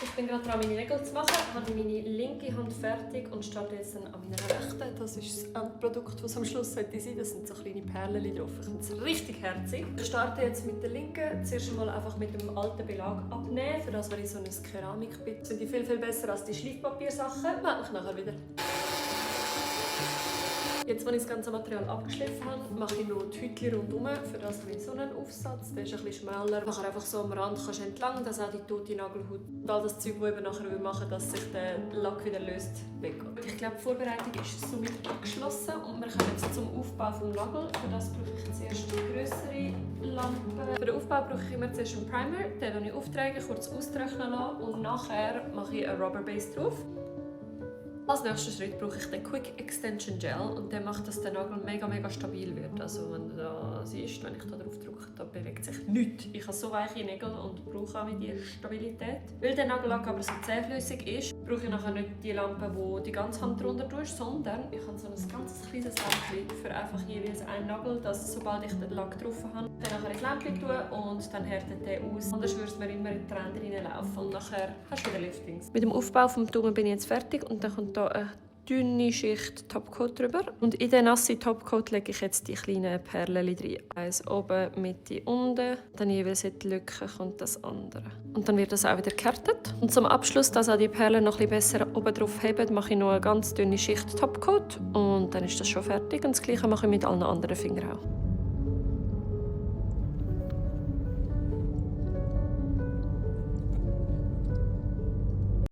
Ich bin gerade dran, meine Nägel zu machen. Ich habe meine linke Hand fertig und starte jetzt an meiner rechten. Das ist das Endprodukt, das am Schluss sein sollte. Das sind so kleine Perlen drauf. Ich finde es richtig herzig. Ich starte jetzt mit der linken. Zuerst einmal einfach mit dem alten Belag abnehmen. Für das, wenn ich so ein Keramikbit. Das sind die viel besser als die Schleifpapiersachen. Ich melde mich nachher wieder. Jetzt, als ich das ganze Material abgeschliffen habe, mache ich noch die Hütchen rundherum. Für das habe ich so einen Aufsatz. Der ist ein bisschen schmäler. Nachher einfach so am Rand kannst du entlang, dass auch die tote Nagelhaut und all das Zeug, das eben nachher machen, dass sich der Lack wieder löst, weggeht. Ich glaube, die Vorbereitung ist somit abgeschlossen und wir kommen jetzt zum Aufbau des Nagels. Für das brauche ich zuerst eine grössere Lampe. Für den Aufbau brauche ich immer zuerst einen Primer. Den lasse ich auftragen, kurz austrocknen lassen und nachher mache ich eine Rubber Base drauf. Als nächsten Schritt brauche ich den Quick Extension Gel und der macht, dass der Nagel mega stabil wird. Also wenn da siehst, wenn ich da drauf drücke, da bewegt sich nichts. Ich habe so weiche Nägel und brauche auch die Stabilität. Weil der Nagellack aber so zähflüssig ist, brauche ich nachher nicht die Lampe, die die ganze Hand drunter tust, sondern ich habe so ein ganz kleines Lämpchen für einfach jeweils einen Nagel, dass sobald ich den Lack drauf habe, dann nachher ins Lämpchen tun und dann härtet der aus. Anders würde es mir immer in die Ränder reinlaufen und nachher hast du wieder Liftings. Mit dem Aufbau des Daumen bin ich jetzt fertig und dann kommt hier eine dünne Schicht Topcoat drüber. Und in den nassen Topcoat lege ich jetzt die kleinen Perlen rein. Eins oben, Mitte, unten. Dann jeweils in die Lücke kommt das andere. Und dann wird das auch wieder gehärtet. Und zum Abschluss, dass auch die Perlen noch ein bisschen besser oben drauf heben, mache ich noch eine ganz dünne Schicht Topcoat. Und dann ist das schon fertig. Und das Gleiche mache ich mit allen anderen Fingern auch.